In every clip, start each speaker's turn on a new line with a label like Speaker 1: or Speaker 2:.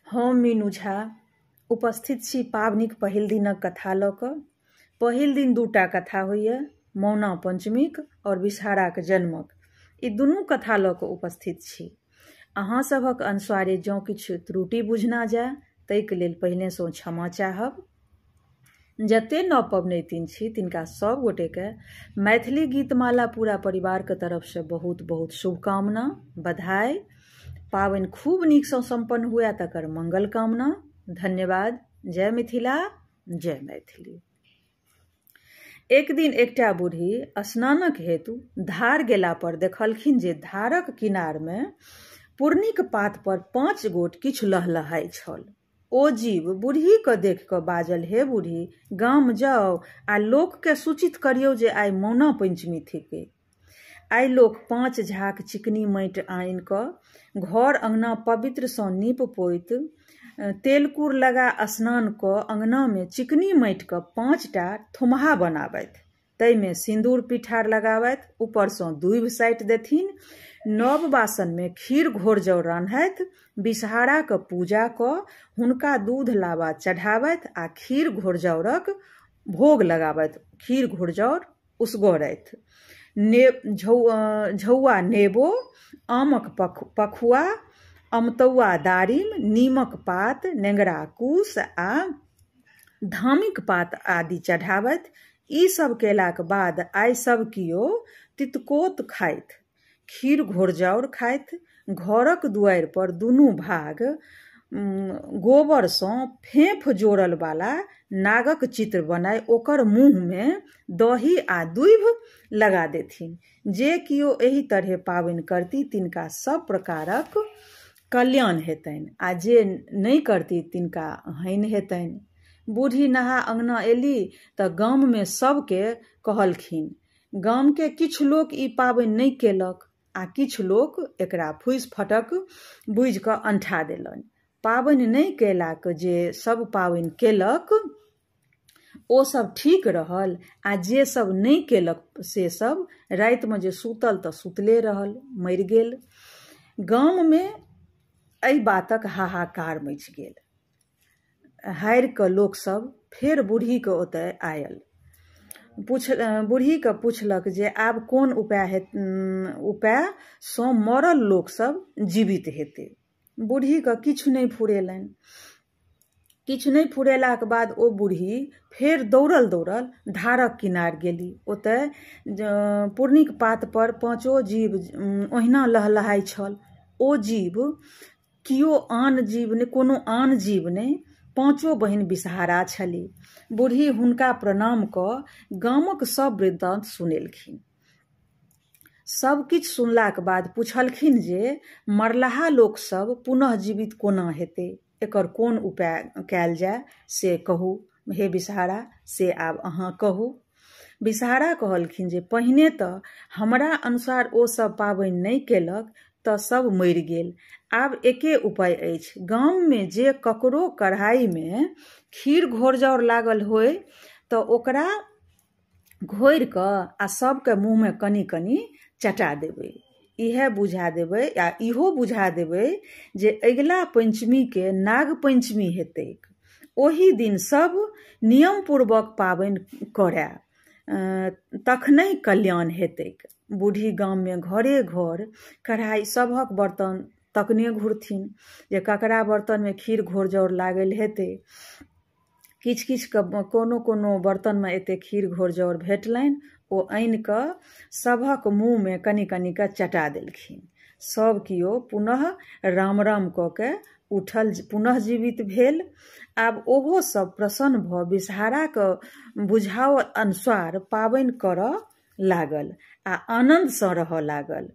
Speaker 1: हम मीनू झा उपस्थित छी पाबनिक पहिल दिनक कथा लऽ कऽ। पहिल दिन दूटा कथा होइए, मौना पंचमीक और विषहाराक जन्मक। ई दुनू कथा लऽ कऽ उपस्थित छी। अहाँ सभक अनुसारे जँ किछु त्रुटि बुझना जाय ताहिके लेल पहिनेसँ क्षमा चाहब। जते नव पबनैतिन छी तिनका सब गोटेके मैथिली गीतमाला पूरा परिवारके तरफसँ बहुत बहुत शुभकामना, बधाई। पाबनि खूब नीकसँ सम्पन्न हुए तकर मंगल कामना। धन्यवाद। जय मिथिला, जय मैथिली। एक दिन एकटा बूढ़ी स्नानक हेतु धार गेला पर देखलखिन जे धारक किनारमे पुरनीक पात पर 5 गोट किछु लहलहाइ छल। ओ जीव बूढ़ीके देख कऽ बाजल, हे बूढ़ी, गाम जाउ आ लोकके सूचित करियौ जे आइ मौना पंचमी थिकै। आइ लोक 5 झाक चिकनी माटि आनि कऽ घर अंगना पवित्रसँ नीप पोति तेलकुर लगा स्नान कऽ अंगनामे चिकनी माटिके 5टा थुम्हा बनाबथि, ताहिमे सिन्दूर पिठार लगाबथि, ऊपरसँ दूभि साटि देथिन, नव बासनमे खीर घोरजौर रान्हथि, विषहाराके पूजा कऽ हुनका दूध लावा चढ़ाबथि आ खीर घोरजौरक भोग लगाबथि, खीर घोरजौर उसगरथि। झौआ नेबो, आमक पखुआ, अमतौआ दारिम, नीमक पात, नेंगरा कुश आ धामिक पात आदि चढ़ाबथि। ई सब केलाक बाद आइ सब कियो तितकोत खाइत, खीर घोरजाउर खाइत। घरक दुआरि पर दुनू भाग गोबरसँ फेंफ जोड़ल वाला नागक चित्र बनाय ओकर मुँहमे दही आ दूभि लगा देथिन। जे कियो एहि तरहे पाबनि करती तिनका सब प्रकारक कल्याण हेतनि आ जे नहि करती तिनका हानि हेतनि। बूढ़ी नहा अंगना एली तऽ गाममे सबके कहलखिन। गामके किछु लोक ई पाबनि नहि केलक आ किछु लोक एकरा फूसि फटक बुझि कऽ अंठा देलनि। पाबनि नहि केलाक जे सब पाबनि केलक ओ सब ठीक रहल आ जे सब नहि केलक से सब रातिमे जे सुतल तऽ सुतले रहल, मरि गेल। गाममे एहि बातक हाहाकार मचि गेल। हारि कऽ लोकसब फेर बूढ़ीके ओतय आयल। बूढ़ीके पुछलक जे आब कोन उपायसँ मरल लोकसब जीवित हेतै। बूढ़ीके किछु नहि फुरेलनि। किछु नहि फुरेलाक बाद ओ बूढ़ी फेर दौड़ल दौड़ल धारक किनार गेली। ओतय पुरनीक पात पर 5 जीव ओहिना लहलहाइ छल। ओ जीव कियो आन जीव नहि, कोनो आन जीव नहि, 5 बहिन विषहारा छली। बूढ़ी हुनका प्रणाम कऽ गामक सब वृत्तांत सुनेलखिन। सब किछु सुनलाक बाद पुछलखिन जे मरलाहा लोकसब पुनः जीवित कोना हेतै, एकर कोन उपाय कयल जाय से कहू हे विषहारा, से आब अहाँ कहू। विषहारा कहलखिन जे पहिने तऽ हमरा अनुसार ओ सब पाबनि नहि केलक तऽ सब मरि गेल। आब एके उपाय अछि, गाममे जे ककरो कढ़ाईमे खीर घोरजाउर लागल होय तऽ ओकरा घोरि कऽ आ सबके मुँहमे कनि कनि चटा देबै। इएह बुझा देबै आ इहो बुझा देबै जे अगिला पंचमीके नाग पंचमी हेतैक, ओहि दिन सब नियमपूर्वक पाबनि करय तखनहि कल्याण हेतैक। बूढ़ी गाममे घरे घर कढ़ाई सभक बर्तन तकने घुरथिन जे ककरा बर्तनमे खीर घोरजाउर लागल हेतै। किछु किछुके कोनो कोनो बर्तनमे एते खीर घोरजाउर भेटलनि, ओ आनि कऽ सभक मुँहमे कनि कनि कऽ चटा देलखिन। सब कियो पुनः राम राम कऽ के उठल, पुनः जीवित भेल। आब ओहो सब प्रसन्न भऽ विषहाराके बुझाओल अनुसार पाबनि करऽ लागल आ आनन्दसँ रहऽ लागल।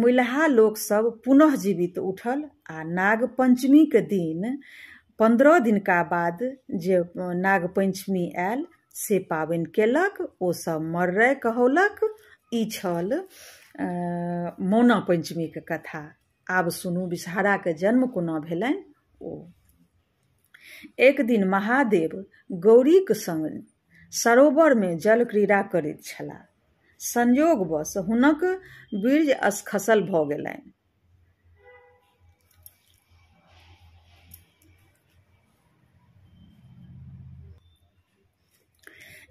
Speaker 1: मुइलहा लोकसब पुनः जीवित उठल आ नाग पंचमीके दिन 15 दिनका बाद जे नाग पंचमी आयल से पाबनि केलक, ओ सब मर्रै कहौलक। ई छल मौना पंचमीके कथा। आब सुनू विषहाराके जन्म कोना भेलनि। ओ एक दिन महादेव गौरीक संग सरोवरमे जल क्रीड़ा करैत छलाह। संयोगवश हुनक वीर्य स्खसल भऽ गेलनि।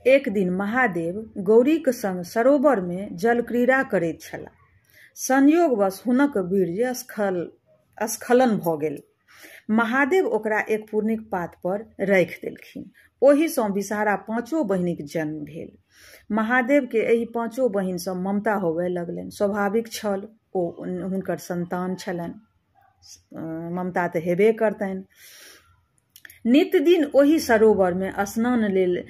Speaker 1: एक दिन महादेव गौरीक संग सरोवरमे जलक्रीड़ा करैत छलाह। संयोगवश हुनक वीर्य स्खलन भऽ गेल। महादेव ओकरा एक पूर्णिक पात पर राखि देलखिन। ओहिसँ विषहारा पाँचो बहिनिक जन्म भेल। महादेवके एहि पाँचो बहिनसँ ममता होबय लगलनि। स्वाभाविक छल, ओ हुनकर संतान छलनि, ममता तऽ हेबे करतनि। नित्य दिन ओहि सरोवरमे स्नान लेल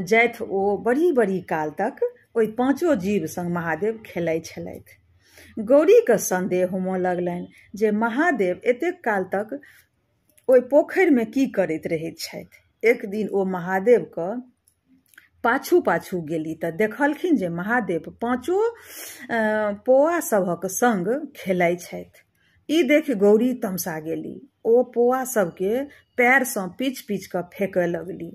Speaker 1: जाथि। ओ बड़ी बड़ी काल तक ओहि पाँचो जीव संग महादेव खेलाइ छलथि। गौरीके संदेह होमऽ लगलनि जे महादेव एतेक काल तक ओहि पोखरिमे की करैत रहैत छथि। एक दिन ओ महादेवके पाछू पाछू गेली तऽ देखलखिन जे महादेव पाँचो पौआ सभक संग खेलाइ छथि। ई देखि गौरी तमसा गेली। ओ पौआ सबके पैरसँ पीच पीच कऽ फेकय लगली।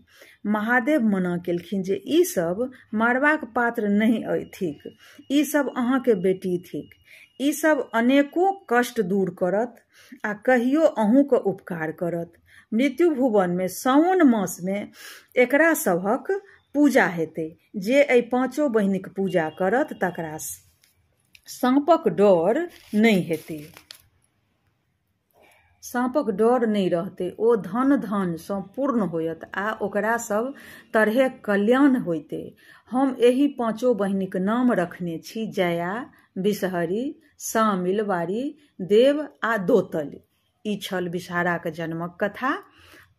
Speaker 1: महादेव मना केलखिन जे ई सब मारबाक पात्र नहि थिक, ई सब अहाँके बेटी थिक, ई सब अनेको कष्ट दूर करत आ कहियो अहूँके उपकार करत। मृत्यु भुवनमे साओन मासमे एकरा सभक पूजा हेतै। जे एहि पाँचो बहिनिक पूजा करत तकरा साँपक डर नहि हेतै, साँपक डर नहि रहतै, ओ धन धान्यसँ पूर्ण होयत आ ओकरा सब तरहे कल्याण होइतै। हम एहि पाँचो बहिनिक नाम रखने छी जया, विषहरी, सामिलवारी, देव आ दोतलि। ई छल विषहाराक जन्मक कथा।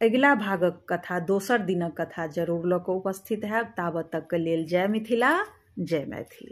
Speaker 1: अगिला भागक कथा दोसर दिनक कथा जरूर लऽ कऽ उपस्थित हैब। ताबत तकके लेल जय मिथिला, जय मैथिली।